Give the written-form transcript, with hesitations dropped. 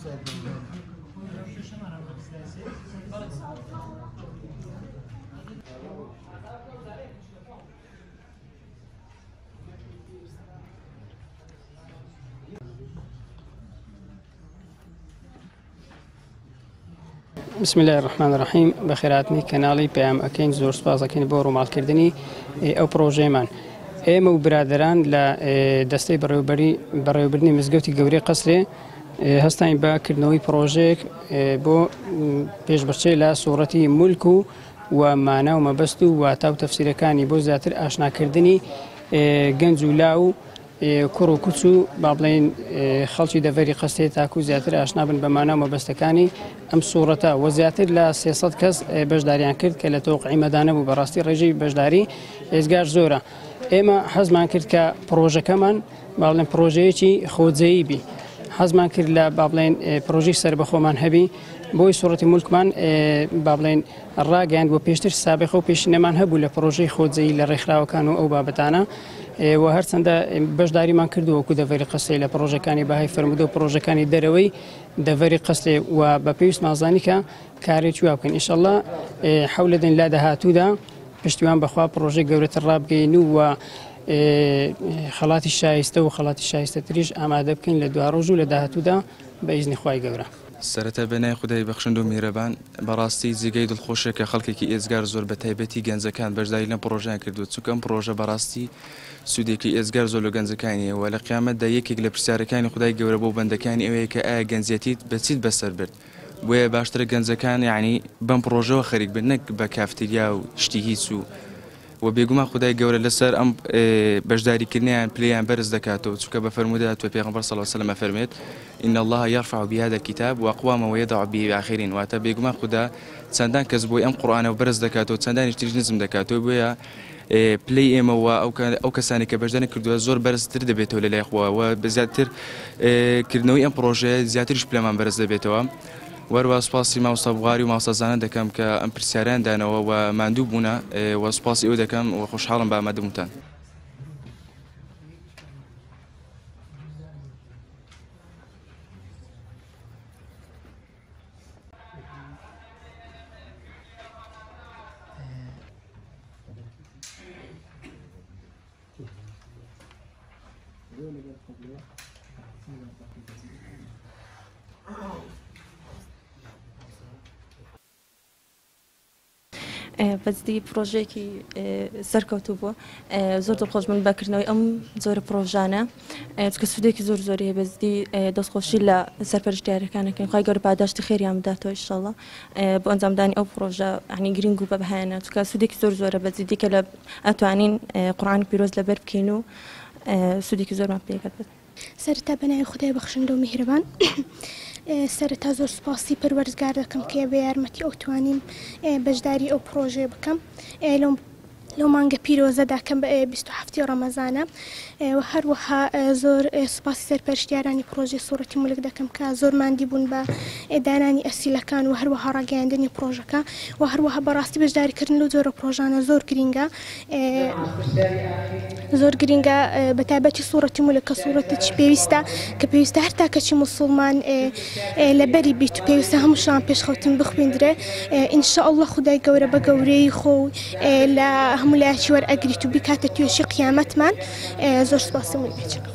بسم اللە الرحمن الرحیم بەخێرهاتنی کەناڵی پەیام ئەکەین زۆر سوپاس ئەکەین بۆ ڕووماڵکردنی ئەو پڕۆژەیەمان ئێمە و برادەران لە دەستەی بەڕێوبەری بەڕێوەبردنی مزگەوتی گەورەی قەسرێ هەستاین بە کردنەوەی پڕۆژەیەک بۆ پێشبڕکێ لە سوڕەتی مولک و و مانا و مەبەست و واتا و تەفسیرەکانی بۆ زیاتر ئاشناکردنی گەنج و لاو کوڕ و کچ و با بڵێین خەڵکی دەڤەری قەسرێ تاکو زیاتر ئاشنا بن بە مانا و مەبەستەکانی ئەم سوڕەتە و زیاتر لە 300 کەس بەشداریان کرد کە لە تەوقعی مەدا نەبوو بەڕاستی ڕێژەی بەشداری ئێجگار زۆرە ئێمە حەزمان کرد کە پڕۆژەکەمان با بڵێن پڕۆژەیەکی خۆجێیی بی حەزمان کرد لە با بڵێن پڕۆژەی سەربەخۆمان هەبی بۆی سوڕەتی مولکمان با بڵێن ڕاگەیاند و پێشتر سابقە و پێشینەمان هەبوو لە پڕۆژەی خۆجێی لە ڕێکخراوەکان و ئەو بابەتانە و هەرچەندە بەشداریمان کردووە وەکو دەڤەری قەسرێ لە پڕۆژەکانی بەهای فەرموودە و پڕۆژەکانی دەرەوەی دەڤەری قەسرێ و بە پێویستمان زانی کە کارێکی وا بکەین ئینشەڵڵا حەول دەدەین لە داهاتوودا پشتیوان بەخوا پڕۆژەی گەورەتر ڕابگەین و خەڵاتی شایستە و خەڵاتی شایستەتریش ئامادە بکەین لە دواڕۆژ و لە داهاتوودا بە ئیزنی خوای گەورە. سەرەتا بە ناوی خودای بەخشندە و میهرەبان، بەڕاستی جێگای دڵخۆشیە کە خەڵکێکی ئێجگار زۆر بە تایبەتی گەنجەکان بەشداری لەم پڕۆژەیان کردووە چونکە ئەم پڕۆژە بەڕاستی سوودێکی ئێجگار زۆر لە گەنجەکانی هەیە وە لە قیامەتدا یەکێک لە پرسیارەکانی خودای گەورە بۆ بەندەکانی ئەوەیە کە ئایا گەنجیەتیت بە چیت بەسەر برد بۆیە باشترە گەنجەکان یانی بەم پڕۆژەوە خەریک بن نەک بە کافتریا و شتی هیچ و وە بێگومان خودای گەورە لەسەر ئەم بەشداری کردنیان پلەیان بەرز دەکاتەوە چونکە بە فەرموودە هاتووە پێغەمبەر صلی اللە علیه وسلم ئەفەرموێت ان اللە یرفع بهذا الکتاب اقواما ویضع به آخرین واتە بێگومان خودا چەندان کەس بۆی ئەم قورئانە بەرز دەکاتەوە چەندانیش تریش نزم دەکاتەوە بۆیە پلەی ئێمە و ئەو کەسانی کە بەشداری کردووە زۆر بەرزتر دەبێتەوە لە لای خوا و زیاتر کردنەوەی ئەم پڕۆژەیە زیاتریش پلەمان بەرز دەبێتەوە. وەروا سوپاسی مامۆستا بوغاری و مامۆستا زانا دەکەم کە ئەم پرسیارەیان دانەوە و ماندوو بوونە و سوپاسی ئێوە دەکەم و خۆشحاڵم بە ئامادەبوونتان. بەجدی پرۆژەیەکی سەرکەوتوو بووە زۆر دڵخۆش بووم بە کردنەوەی ئەم جۆرە پرۆژانە چونکە سوودێکی زۆر زۆری هەیە بەجدی دەستخۆشی لە سەرپەرشتیارەکان ئەکەین خوای گەورە پاداشتی خێریان بداتەوە ئیشەڵا بۆ ئەنجامدانی ئەو پرۆژە یانی گرنگ و بەبەهایانە چونکە سوودێکی زۆر زۆرە بەجدی کە لە ئەتوانین قورئانی پیرۆز لەبەر بکەین و سوودێکی زۆرمان پێگات. سەرەتا بەناوی خودای بەخشندە و میهرەبان سەرەتا زۆر سوپاسی پەروەردگار دەکەم کە بە یارمەتی ئەو توانیم بەشداری ئەو پڕۆژەیە بکەم لەو لەو مانگە پیرۆزەدا کە 27 ڕەمەزانە و هەروەها زۆر سوپاسی سەرپەرشتیارانی پڕۆژەی سوڕەتی مولک دەکەم کە زۆر ماندی بوون بە دانانی ئەسیلەکان و هەروەها ڕاگەیاندنی پڕۆژەکە و هەروەها بەڕاستی بەشداریکردن لەو جۆرە پڕۆژانە زۆر گرینگە زۆر گرینگە بە تایبەتی سوڕەتی مولک کە سوڕەتێکی پێویستە کە پێویستە هەر تاکەکی موسڵمان لەبەری بیت و پێویستە هەموو شەوان پێش خەوتن بخوێندرێ ان شاء اللە خودای گەورە بە گەورەیی خۆ لە هەموو لایەکی وەرئەگریت و بیکاتە توێشی قیامەتمان زۆر سوپاسی مولکەچەکە.